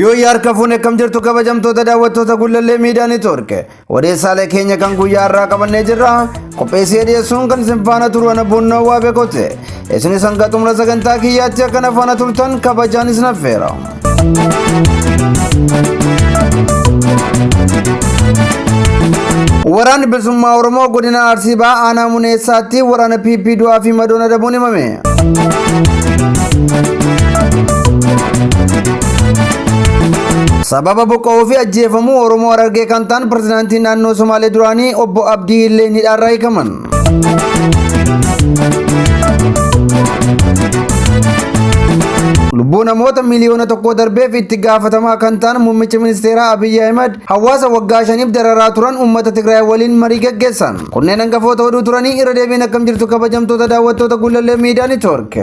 Yoo harka fuune akkam jirtu kabajamtoota daawwattoota Gullallee Miidiyaa Neetwoork. Odeessaalee keenya kan guyyaa har'aa qabannee jirra. Qopheessee dhiyeessuun kan isin faana turu ana Bunnoo waa beekote. Isinis hanga xumura sagantaa kiyyaatti akkana faana turtan kabajaan isin affeera. Waraanni Bilisummaa Oromoo godina Arsii Bahaa aanaa Muneessaatti waraana PP du'aa fi madoon adabuun himame. Sababa buqqa'uu fi ajjeefamuu Oromoo Harargee kan ta'an pirezidaantii naannoo Somaalee duraanii obbo Abdii Illeen hidhaarraa hiikaman. Lubbuu namoota miliyoona tokkoo darbeef itti gaafatamaa kan ta'an muummichi ministeeraa Abiyyi Ahimad hawaasa waggaa shaniif dararaa turan uummata Tigraay waliin marii gaggeessan. Kunneen hangafoota oduu turanii irra deebiin akkam jirtu kabajamtoota daawwattoota Gullallee Miidiyaa Neetwoork.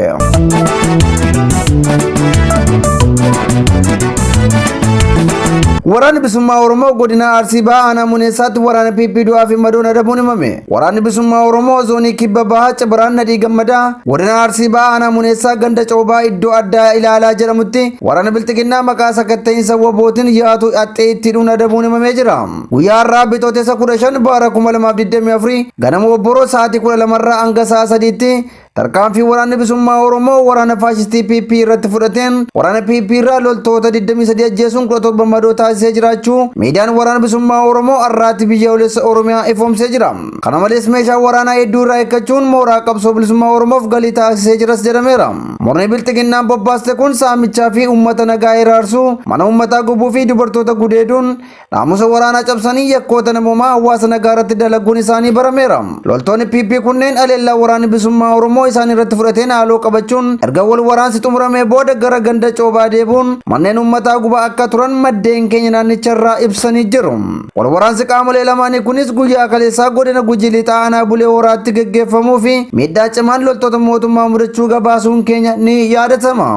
Waraanni Bilisummaa Oromoo godina Arsii Bahaa aanaa Muneessaatti waraana PP du'aa fi madoon adabuun himame. Waraanni Bilisummaa Oromoo zoonii Kibba Bahaa Cibiraan Nadhii Gammadaa godina Arsii Bahaa aanaa Muneessaa ganda Coobaa iddoo addaa Ilaalaa jedhamutti waraana Bilxiginnaa maqaa sakatta'iinsa WBOtiin yaatu haxxee itti hidhuun adabuun himamee jira. Guyyaa har'aa Bitootessa 15 bara 2024 ganama obboroo sa'aatii 12 irraa hanga sa'a 3tti tarkaanfii waraanni bilisummaa Oromoo waraana faashistii PP irratti fudhateen waraana PP irraa loltoota 23 ajjeesuun 17 madoo taasisee jiraachuu miidiyaan waraana bilisummaa Oromoo Arraati Biyyoolessa Oromiyaa ifoomsee jira. Kana malees meeshaa waraanaa hedduu irraa eeggachuun mooraa qabsoo bilisummaa Oromoof galii taasisee jiras jedhameera. Murni bilxiginnaan bobbaaste kun saamichaa fi uummata nagaa hiraarsuu, mana uummataa gubuu fi dubartoota gudeeduun naamusa waraanaa cabsanii yakkoota namoomaa hawaasa nagaa irratti dalaguun isaanii barameera. Loltoonni PP kunneen aleellaa waraanni bilisummaa Oromoo isaan irratti fudhateen haaloo qabachuun erga wal waraansi xumuramee booda gara ganda Coobaa deebuun manneen uummataa gubaa akka turan maddeen keenya naannicha irraa ibsanii jiru. Wal waraansi qaamolee lamaanii kunis guyyaa kaleessaa godina Gujii Lixaa aanaa Bulee Horaatti geggeeffamuu fi miidhaa cimaan loltoota mootummaa mudachuu gabaasuun keenya ni yaadatama.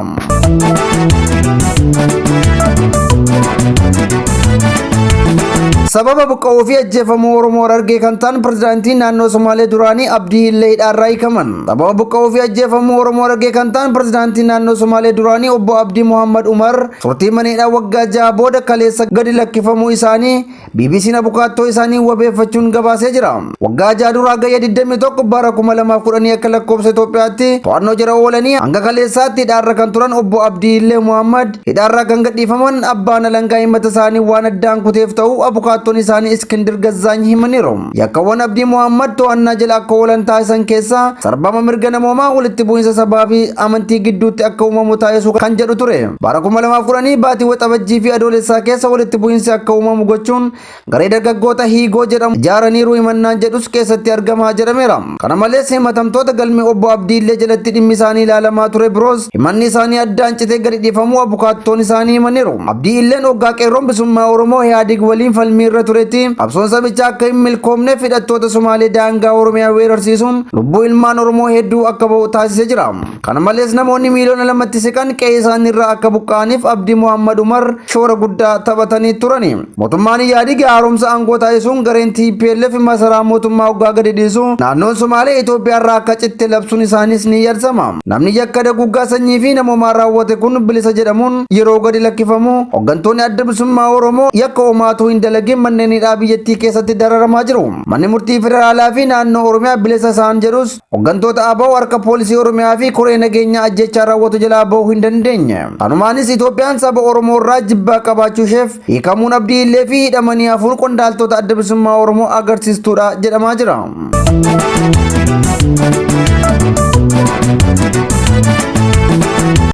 Sababa buqqa'uu fi ajjeefamuu Oromoo Harargee kan ta'an pirezidaantii naannoo Somaalee duraanii Abdii Illee hidhaarraa hiikaman. Sababa buqqa'uu fi ajjeefamuu Oromoo Harargee kan ta'an pirezidaantii naannoo Somaalee duraanii obbo Abdii Muhammad Umar turtii mana hidhaa waggaa 6 booda kaleessa gadi lakkifamuu isaanii BBC'n abukaattoo isaanii wabeeffachuun gabaasee jira. Waggaa 6 dura Hagayya 21 bara 2010 akka lakkoofsa Itoophiyaatti to'annoo jala oolanii hanga kaleessaatti hidhaarra kan turan obbo Abdii Illee Muhammad hidhaarraa kan gadhiifaman abbaan alangaa himata isaanii waan addaan kuteef ta'uu abukaattoon isaanii Iskindir Gazzaany himaniiru. Yakkawwan Abdii Muhammad to'annaa jala akka oolan taasisan keessaa sarbama mirga namoomaa walitti bu'iinsa sabaa fi amantii gidduutti akka uumamu taasisuu kan jedhu ture. Bara 2010 baatii Waxabajjii fi Adoolessaa keessa walitti bu'iinsi akka uumamu gochuun garee dargaggoota Hiigoo jedhamu ijaaraniiru himannaan jedhus keessatti argamaa jedhameera. Kana malees himatamtoota galmee obbo Abdiillee jalatti dhimmi isaanii ilaalamaa ture biroos himanni isaanii addaan citee gadi dhiifamuu abukaattoon isaanii himaniiru. Abdii Illeen hoggaa qeerroon bilisummaa Oromoo Ihaadig waliin falmii irra turetti qabsoon sabichaa akka hin milkoomneef hidhattoota Somaalee daangaa Oromiyaa weerarsiisuun lubbuu ilmaan Oromoo hedduu akka ba'u taasisee jira. Kana malees namoonni miiliyoona lamatti siqan qe'ee isaanii irraa akka buqqa'aniif Abdii Muhammad Umar shoora guddaa taphatanii turani. Mootummaan Ihaadig haaromsa aangoo taasisuun gareen TPLF masaraa mootummaa hoggaa gadi dhiisu naannoon Somaalee Itoophiyaa irraa akka citte labsuun isaaniis ni yadatama. Namni yakka daguggaa sanyii fi namoomaa raawwate kun bilisa jedhamuun yeroo gadi lakkifamu hoggantoonni adda bilisummaa Oromoo yakka homaatuu hin dalagin manneen hidhaa biyyattii keessatti dararamaa jiru. Manni murtii federaalaa fi naannoo Oromiyaa bilisa isaan jedhus Hoggantoota abo harka poolisii Oromiyaa fi koree nageenyaa ajjeechaa raawwatu jalaa bahuu hin dandeenye. Kanumaanis Itoophiyaan saba Oromoo irraa jibbaa qabaachuu isheef hiikamuun Abdii Illee fi hidhamanii hafuun qondaaltota adda bilisummaa Oromoo agarsiistuudha jedhamaa jira.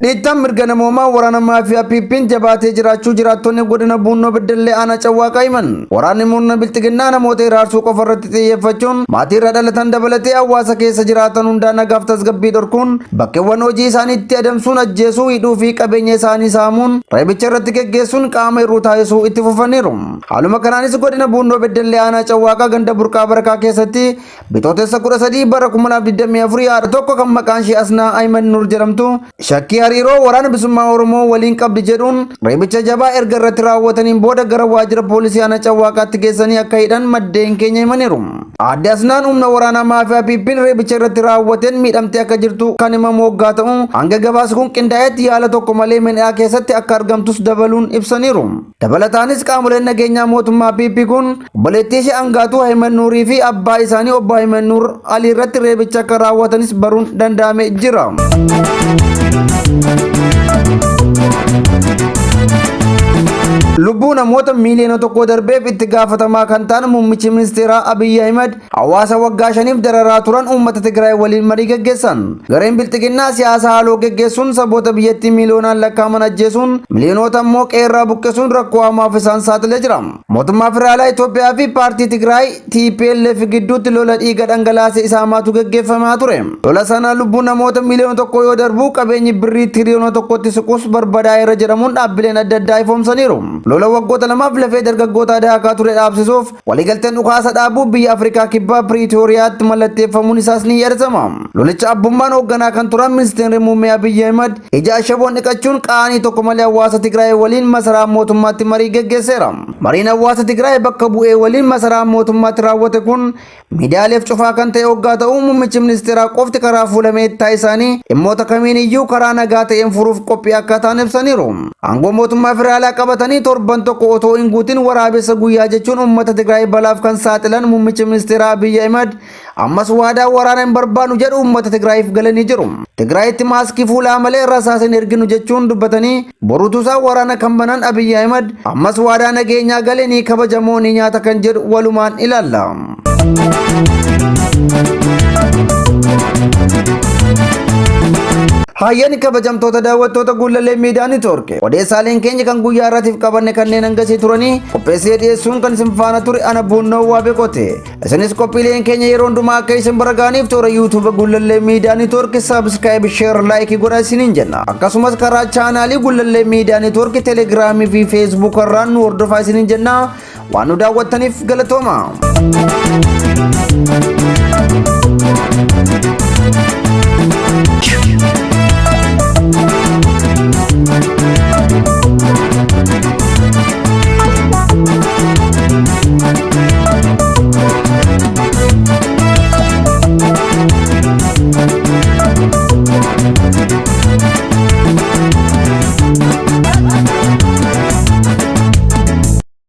Dhiittaan mirga namoomaa waraana maafiyaa PP'n jabaatee jiraachuu jiraattonni godina Buunnoo Beddellee aanaa Cawwaaqaa himan. Waraanni murna bilxiginnaa namoota hiraarsuu qofa irratti xiyyeeffachuun maatii irraa dhalatan dabalatee hawaasa keessa jiraatan hundaa nagaaf tasgabbii dhorkuun bakkeewwan hojii isaaniitti adamsuun ajjeesuu, hidhuu fi qabeenya isaanii saamuun reebicha irratti geggeessuun qaama hir'uu taasisuu itti fufaniiru. Haaluma kanaanis godina Buunnoo Beddellee aanaa Cawwaaqaa ganda Burqaa Barakaa keessatti Bitootessa 13 bara 2024 haadha tokko kan maqaan ishee Asnaa Ahimad Nur jedhamtu shakkii hariiroo Hariiroo waraana bilisummaa Oromoo waliin qabdi jedhuun reebicha jabaa erga irratti raawwataniin booda gara waajjira poolisii aanaa Cawwaaqaatti geessanii akka hidhan maddeen keenya himaniiru. Aadde Asnaan humna waraanaa maafiyaa PP'n reebicha irratti raawwateen miidhamtee akka jirtu kan himamu hoggaa ta'u hanga gabaasi kun qindaa'etti yaala tokko malee mana keessatti akka argamtus dabaluun ibsaniiru. Dabalataanis qaamoleen nageenyaa mootummaa PP kun obboleettii ishee Angaatuu Ahimad Nuurii fi abbaa isaanii obbo Ahimad Nuur Alii irratti reebicha akka raawwatanis baruun danda'amee jira. Lubbuu namoota miiliyoona tokko darbeef itti gaafatamaa kan ta'an muummichi ministeeraa Abiy Ahimad hawaasa waggaa shaniif dararaa turan uummata Tigraay waliin marii geggeessan. Gareen bilxiginnaa siyaasa haaloo geggeessuun saboota biyyattii miiliyoonaan lakkaa'aman ajjeesuun miliyoonota immoo qeerraa buqqisuun rakkoo hamaaf isaan saaxilee jira. Mootummaa Federaalaa Itoophiyaa fi paartii Tigraay TPLF gidduutti lola dhiiga dhangalaase isa hamaatu geggeeffamaa ture. Lola sana lubbuu namoota miiliyoona tokko yoo darbu qabeenyi birrii tiriyoona tokkotti siqus barbadaa'eera jedhamuun dhaabbileen adda addaa ifoomsaniiru. Lola waggoota lamaaf lafee dargaggoota daakaa ture dhaabsisuuf waliigalteen dhukaasa dhaabuu biyya Afrikaa Kibbaa Piriitooriyaatti mallatteeffamuun isaas ni yaadatama. Lolicha abbummaan hoogganaa kan turan ministeerri muummee Abiy Ahimad ija ashaboon dhiqachuun qaanii tokko malee hawaasa Tigraay waliin masaraa mootummaatti marii geggeesseera. Mariin hawaasa Tigraay bakka bu'ee waliin masaraa mootummaatti raawwate kun miidiyaaleef cufaa kan ta'e hoggaa ta'u muummichi ministeeraa qofti karaa fuula meettaa isaanii dhimmoota kamiin iyyuu karaa nagaa ta'een furuuf qophii akka ta'an ibsaniiru. Aangoo mootummaa federaalaa qabatanii torban tokko otoo hin guutin waraabessa guyyaa jechuun uummata Tigraay balaaf kan saaxilan muummichi ministeeraa Abiy Ahimad ammas waadaa waraana hin barbaannu jedhu uummata Tigraayiif galanii jiru. Tigraayitti maaskii fuulaa malee rasaasa hin erginu jechuun dubbatanii boruutuusaa waraana kan banan Abiy Ahimad ammas waadaa nageenyaa galee ni kabajamoo ni nyaata kan jedhu walumaan ilaalla. Hayyani kabajamtoota daawwattoota Guullallee Miidiyaa Neetwoork odeessaaleen keenya kan guyyaa irraatiif qabanne kanneen hangasii turanii qopheessee dhiyeessuun kan isin faana ture ana Buunnoo Waabeqote. Isinis qophiileen keenya yeroo hundumaa akka isin bira ga'aniif toora YouTube Guullallee Miidiyaa Neetwoork subscribe, share, like godhaa isiniin jenna. Akkasumas karaa chaanaalii Guullallee Miidiyaa Neetwoork Telegiraamii fi Feesbuuk irraan nu hordofaa isiniin jenna. Waan nu daawwattaniif galatooma.